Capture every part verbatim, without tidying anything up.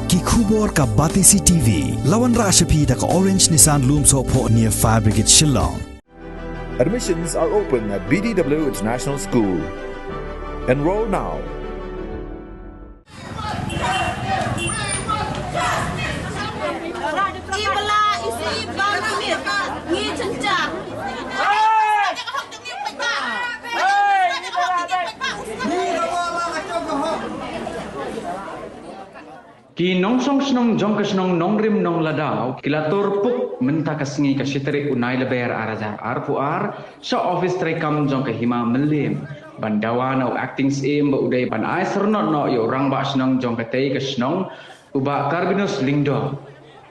Ki khubor ka Batesi T V. La wanrah sha phi da ka Orange Nissan Lumsohphoh near Fire Brigade Shillong. Admissions are open at B D W International School. Enroll now. Ki nongshong shnong jong ka shnong Nongrim Nongladaw ki la tur puk mynta ka sngi ka shi tarik u Nailaber ar hajar arphew ar sha office treikam jong ka Hima Mylliem ban dawa na u acting syiem ba u dei ban ai syrnod noh ïa u rangbah shnong jong katei ka shnong, u Bah Karbinus Lyngdoh.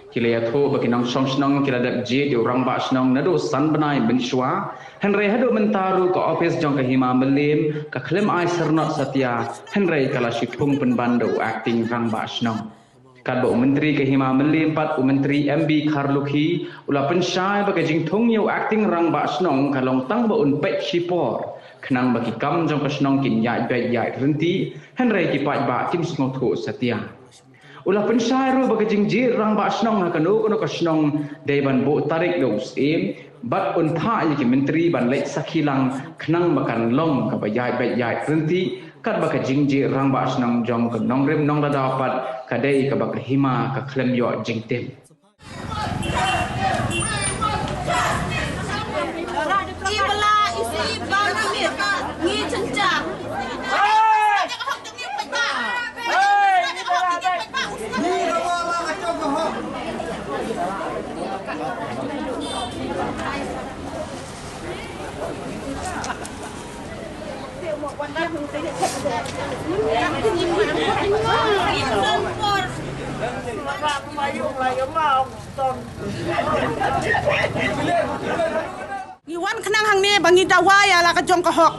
Ki la ïathuh ba ki nongshong shnong ki la dep jied ïa u rangbah shnong naduh san bnai mynshuwa, hynrei haduh mynta ruh ka office jong ka Hima Mylliem ka khlem ai syrnod satia, hynrei ka la shu thung pynban da u acting rangbah shnong. Katba u Myntri ka Hima Mylliem pat u Myntri M B Kharlukhi u la pynshai ba ka jingthung ïa u acting rangbah shnong ka long tang ba un peit shipor khnang ba ki kam jong ka shnong kin ïaid beit ïaid ryntih, hynrei ki paidbah kim sngewthuh satia. U la pynshai ruh ba ka jingjied rangbah shnong ha kano kano ka shnong dei ban buh tarik da u syiem bad un phah ïa ki myntri ban leit sakhi lang khnang ba kan long kaba ïaid beit ïaid ryntih, katba ka jingjied rangbah shnong jong ka Nongrim Nongladaw pat ka dei kaba ka hima ka khlem ïoh jingtip. Ngi wan khnang hangne ba ngi dawa ïa la ka jong ka hok.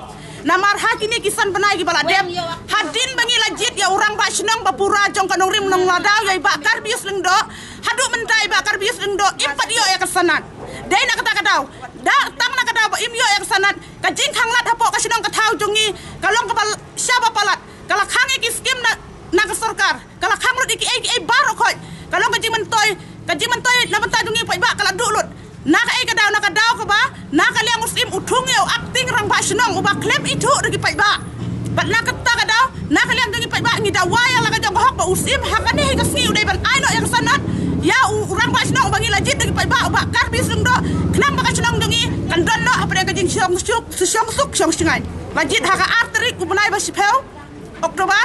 Namar ha kine ki san bnai kiba la dep, hadien ba ngi la jied ïa u rangbah shnong ba pura jong ka Nongrim Nongladaw ïa i Bah Karbinus Lyngdoh, haduh mynta i Bah Karbinus Lyngdoh im pat ïoh ïa ka sanad. Dei na kata ka daw, da tang na ka daw ba im ïoh ïa ka sanad, ka jingkhang lad hapoh ka shnong ka thaw jong ngi ka long kaba shaba palat. Ka la khang ïa ki skim na, na ka sorkar, ka la khang lut ïa kiei kiei baroh khoit. Ka long ka jingmyntoi, ka jingmyntoi na bynta jong ngi paidbah ka la duh lut. Na kaei ka daw, na ka daw kaba na ka liang u syiem u thung ïa u acting rangbah shnong uba khlem ithuh da ki paidbah. Bad na kata ka daw, na ka liang jong ngi paidbah ngi dawa ïa la ka jong ka hok ba u syiem ha kane hi ka sngi u dei ban ai noh ïa ka sanad ïa u rangbah shnong uba ngi la jied da ki paidbah, u Bah Karbinus Lyngdoh, khnang ba ka shnong jong ngi kan don noh hapdeng ka jingsuk, suk, suk, suk, suk, suk. La jied ha ka ar tarik u bnai ba shiphew October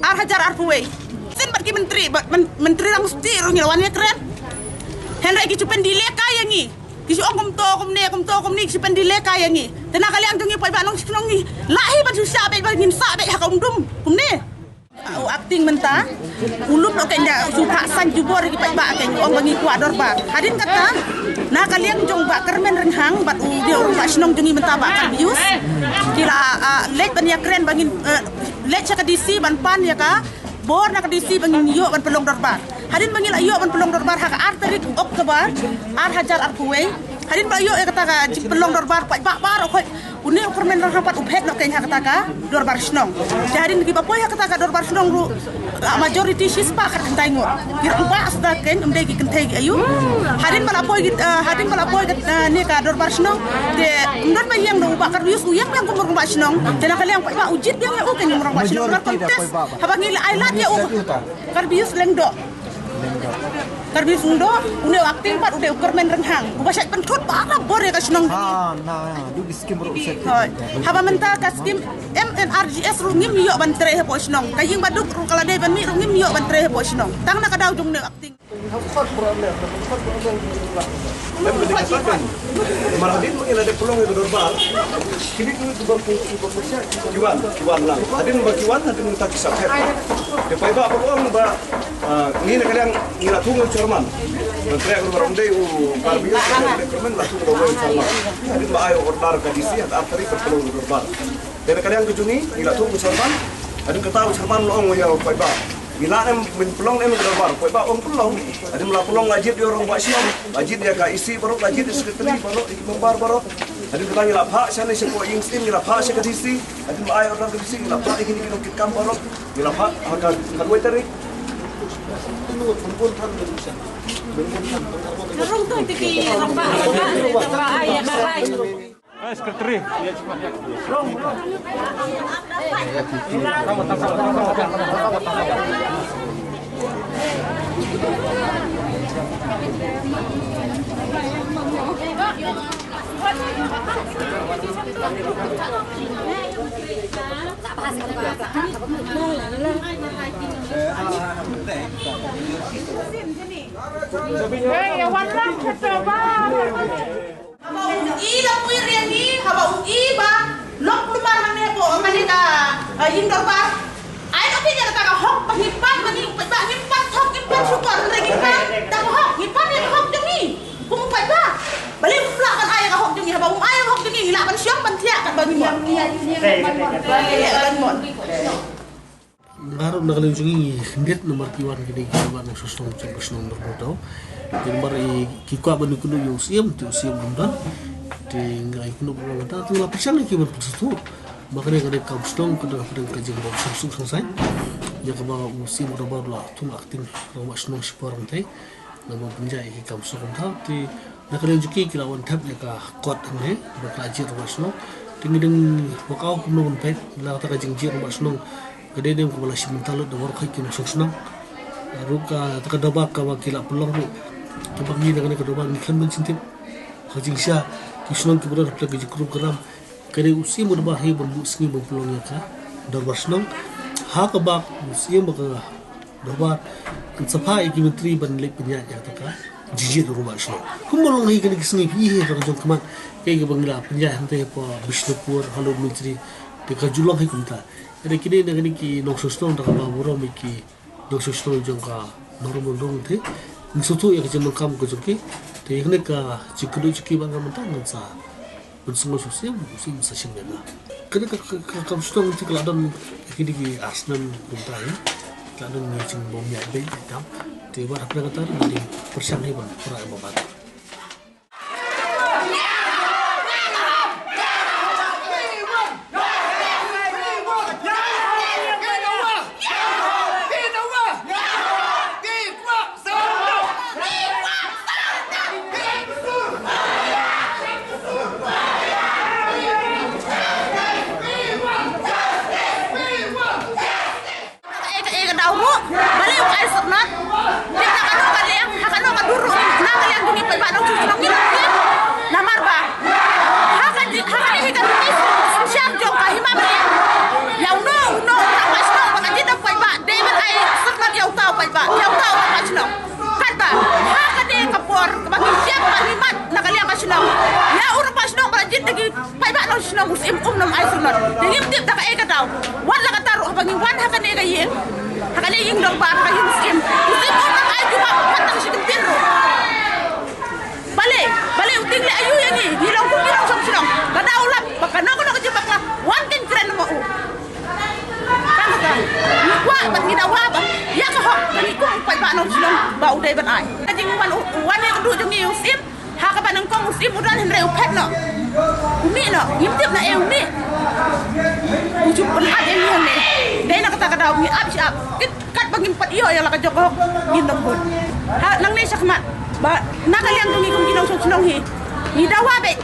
ar hajar arphew wei. Sien bad ki myntri, bad myn-, myntri Rangsuti ruh ngi la wan ïakren. Hynrei ki shu pyndilei kai ïa ngi. Ki shu ong kumto kumne, kumto kumne, ki shu pyndilei kai ïa ngi. Te na ka liang jong ngi paidbah nongshong shnong ngi lah hi ban shu shah beit, ban ngin sah beit ha ka um dum kumne. U acting mynta u lum noh kein da u shu phah san jubor ïa ki paidbah kein, u ong ba ngi kwah dorbar. Hadien kata na ka liang jong Bah Kyrmen Rynghang bad u dei u rangbah shnong jong ngi mynta Bah Karbinus, ki la, ah, leit ban ïakren ba ngin, eh, leit sha ka D C ban pan ïa ka bor na ka D C ba ngin ïoh ban pynlong dorbar. Hadien ba ngi la ïoh ban pynlong dorbar ha ka ar tarik October ar hajar arphew wei. Hadien ba la ïoh ïa kata ka jingpynlong dorbar, paidbah baroh khoit, une u Kyrmen Rynghang pat u phet noh kein ha kata ka dorbar shnong. Te hadien kiba poi ha kata ka dorbar shnong ruh, ah, majority shispah khatkhyndai ngut. Ki rangbah sdang kein, ym dei ki kynthei ki aïu. Hadien ba la poi ki, ah, hadien ba la poi ki, ah, ne ka dorbar shnong, te ym don ba ïeng da u Bah Karbinus, u ïeng biang kum u rangbah shnong. Te na ka liang paidbah u jied biang ïa u kein kum u rangbah shnong. Majority da contest paidbah. Haba ngi la ai lad ïa u Karbinus Lyngdoh. Karbinus Lyngdoh, une u acting pat u dei u Kyrmen Rynghang uba shait pynthut barabor ïa ka shnong. Ha, na, du ki skim ruh u shait. Hoi. Haba mynta ka skim M N R G S ruh ngim ïoh ban trei hapoh shnong. Ka ïing baduk ruh ka la dei ban mih ruh ngim ïoh ban trei hapoh shnong. Tang na ka daw jong une u acting. Em, ka dei kata kan. Namar hadien ba ngi la dep pynlong ïa ka dorbar, kine ki, ki ba pu-, ki ba pu-, ki wan, ki wan lang. Hadien ba ki wan, hadien mynta ki sa phet. Te paidbah ba ong ba, ah, ngi na ka liang ngi la thung u chairman. Ban trei ka dorbar, ym dei u Karbinus, ym dei u Kyrmen, la thung u chairman. Hadien ba ai order ka D C, ha ka ar tarik ban pynlong ïa ka dorbar. Te na ka liang ka jong ngi, ngi la thung u chairman. Hadien kata u chairman u la ong ïa u paidbah, ngi lah ne em pynlong ne em ka dorbar? Paidbah ong pynlong. Hadien ba la pynlong, la jied ïa u rangbah shnong, la jied ïa ka E C baroh, la jied ïa u secretary baroh, ïa ki member baroh. Hadien kata ngi la phah shane shapoh ïing syiem, ngi la phah sha ka D C. Hadien ba ai order ka D C, ngi la phah ïa kine ki nongkitkam baroh. Ngi la phah ha ka khatwei tarik. Secretary. Haba u i la poi riang i, haba u i ba long kulmar hangne hapoh kane ka, eh, ïing dorbar. Ai, ka phi ïa kata ka hok ba ngi pan, ba ngi, ba ngi pan thok, ngi pan shukor, ngi pan da ka hok, ngi pan ïa ka hok jong ngi. Kum u paidbah. Balei um lah ban ai ïa ka hok jong ngi, haba um ai ïa ka hok jong ngi, ngi lah ban shong ban thiah katba ngi mon. Ïa, ban mon. Nga ruh na ka liang jong ngi ngi khyndiat namar ki wan kine ki wan nongshong shnong jong ka shnong Dor Mawtaw. Te namar i ki kwah ban ïakynduh ïa u Syiem, te u Syiem um don. Te nga ïakynduh bad nga mynta, te nga la pyrshang ïa ki ban pynsngewthuh ba kane ka dei ka kam shnong, ka dei ka jingbym sngewsuk sngewsaiñ. Ïa kaba u Syiem u da ba la thung akting rangbah shnong shipor hangtei. Naba pynjah ïa ki kam shnong kumta, te na ka liang jong ki ki la wan thep ïa ka kot hangne ba ka la jied rangbah shnong. Te ngi dang work out kumno ban peit la kata ka jingjied rangbah shnong ka dei ne em kaba la shim bynta lut da baroh hi ki nongshong shnong. Ruh kata ka dorbar kaba ki la pynlong ruh, kaba ngi na kane ka dorbar ngi khlem don jingtip. Ka jingshisha ki shnong ki briew hapdeng ka jingkrum kram. Ka dei u Syiem u da ba hi ban buh sngi ban pynlong ïa ka dorbar shnong. Ha kaba u Syiem ba ka dorbar kan sa phah ïa ki myntri ban leit pynïaid ïa kata ka jingjied rangbah shnong. Kumno long hi kane ki sngi phi hi ha ka jong khmat kaei kaba ngi la pynïaid hangtei hapoh Bishnupur ha lum myntri. Te ka ju long hi kumta. Ka dei kine na kine ki nongshong shnong da kaba burom ïa ki nongshong shnong jong ka Nongrum Nongrum te. Ngi sngewthuh ïa ka jingdonkam ka jong ki. Te ïa kane ka jingkynduh jong ki ba nga mynta ngan sa pynsngew sha u Syiem, u Syiem sa shim ïa nga. Kane ka, ka, ka kam shnong te ka la don ïa kine ki ar snem kumta hi. Ka la don ïa ka jingbym ïaid beit ïaid tam. Te wat hapdeng kata ngi dei pyrshang hi ban pura ïa ba bad. Kaei kaei ka daw ruh, balei u ai syrnod? Te ha kano ka liang, ha kano ka dur ruh, na ka liang jong ngi paidbah nongshong shnong ngi ruh ngi. Namar ba ha ka jing, ha kane hi ka jingïasynshar jong ka hima ba ïa uno uno u rangbah shnong ba la jied da u paidbah dei ban ai syrnod ïa uta u paidbah, ïa uta u rangbah shnong. Katba ha kane ka por kaba ngi ïeng ba ngi mad na ka liang ka shnong, ïa u rangbah shnong ba la jied da ki paidbah nongshong shnong u Syiem um nym ai syrnod. Te ngim tip da kaei ka daw. Wat la katta ruh haba ngi wan ha kane ka ïing, ha kane ïing dorbar, ha ka ïing u Syiem, u Syiem um nym ai jubab pat tang shi kyntien ruh. Balei, balei u tieng leh aïu ïa ngi, ngi long kum ki nongshong shnong. Lada u lap ba kano kano ka jingbakla, wan kin kren ma u. Tang kata, ngi kwah bad ngi dawa ba ïa ka hok ka ngi kum u paidbah nongshong shnong ba u dei ban ai. Ka jingwan u, u wan ïakynduh jong ngi u Syiem, ha kaba nyngkong u Syiem u don hynrei u phet noh. U mih noh, ngim tip naei u mih. U ju pynap ïa ngi hangne. Dei na kata ka daw ngi ap shi ap. Kat, katba ngim pat ïoh ïa la ka jong ka hok ngin nym bud. Ha nangne shakhmat ba na ka liang jong ngi kum ki nongshong shnong hi, ngi dawa beit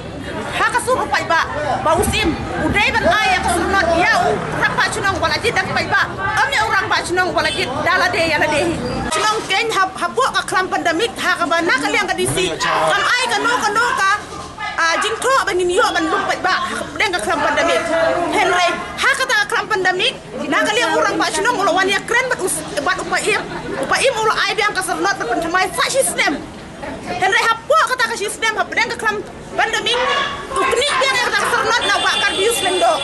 ha ka sur u paidbah ba u Syiem u dei ban ai ïa ka syrnod ïa u rangbah shnong ba la jied da ki paidbah, ym ïa u rangbah shnong ba la jied da lade ïa lade hi. Shnong Keiñ ha, hapoh ka khlam pandemic ha kaba na ka liang ka D C kam ai kano kano ka, ah, jingthoh ba ngin ïoh ban lum paidbah hapdeng ka khlam pandemic. Hynrei ha kata ka khlam pandemic na ka liang u rangbah shnong u la wan ïakren bad u, bad u paiem. U paiem u la ai biang ka syrnod ban pynthymmai sa shi snem. Hynrei hapoh kata ka shi snem hapdeng ka khlam pandemic u knieh biang ïa kata ka syrnod na u Bah Karbius Lyngdoh.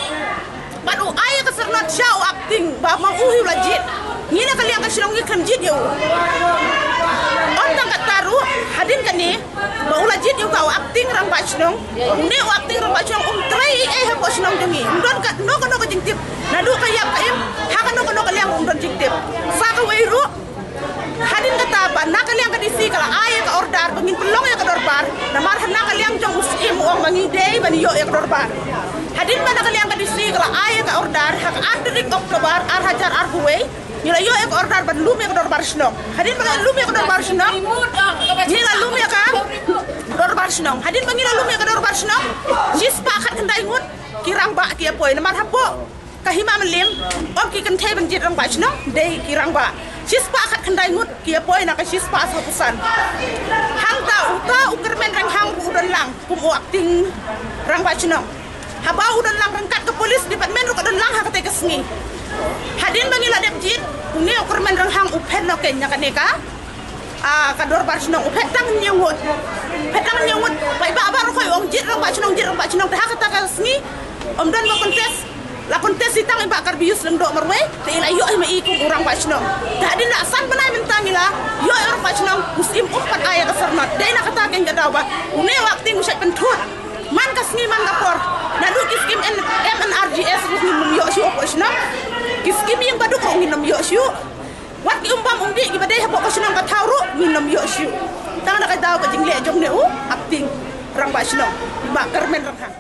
Bad u ai ïa ka syrnod sha u Apting ba ma u hi u la jied. Ngi na ka liang ka shnong ngi khlem jied ïa u. Ym tang katta ruh, hadien kane ba u la jied ïa uta u Apting rangbah shnong, une u Apting rangbah shnong um trei ei ei hapoh shnong jong ngi. Ym don kano kano ka jingtip naduh ka ïap ka im ha kano kano ka liang um don jingtip. Sa kawei ruh, hadien kata ba na ka liang ka D C ka la ai ïa ka order ba ngin pynlong ïa ka dorbar, namar ha na ka liang jong u Syiem u ong ba ngi dei ban ïoh ïa ka dorbar. Hadien ba na ka liang ka D C ka la ai ïa ka order ha ka ar tarik October ar hajar arphew wei, ngi la ïoh ïa ka order ban lum ïa ka dorbar Shnong. Hadien ba ngi la lum ïa ka dorbar shnong. Ngi la lum ïa ka dorbar shnong. Hadien ba ngi la lum ïa ka dorbar shnong, shispah khatkhyndai ngut ki rangbah ki ïa poi, namar hapoh ka Hima Mylliem, ym ki kynthei ban jied rangbah shnong, dei ki rangbah. Shispah khatkhyndai ngut ki ïa poi na ka shispah sawphew san. Hangta uta u Kyrmen Rynghang ruh u don lang kum u acting rangbah shnong. Haba u don lang ryngkat, ka police department ruh ka don lang ha katei ka sngi. Hadien ba ngi la dep jied, une u Kyrmen Rynghang u phet noh kein ïa kane ka, ah, ka dorbar shnong, u phet tang hynñiew ngut. Phet tang hynñiew ngut. Paidbah baroh u ong jied rangbah shnong, jied rangbah shnong, te ha kata ka sngi ym don ba contest. La contest hi tang i Bah Karbi Youth Lyngdoh marwei, te i la ïoh hi ma i kum u rangbah shnong. Te hadien la san bnai mynta ngi la ïoh ïa u rangbah shnong, u Syiem um pat ai ïa ka syrnod. Dei na kata kein ka daw ba une u acting u shait pynthut man ka sngi man ka por. Naduh ki skim M N R G S ruh ngin ym ïoh shuh hapoh shnong. Ki skim ïing baduk ruh ngin ym ïoh shuh. Wat ki um bam um dih kiba dei hapoh ka shnong ka thaw ruh ngin ym ïoh shuh. Tang da ka daw ka jingleh jong une u acting rangbah shnong, i Bah Kyrmen Rynghang.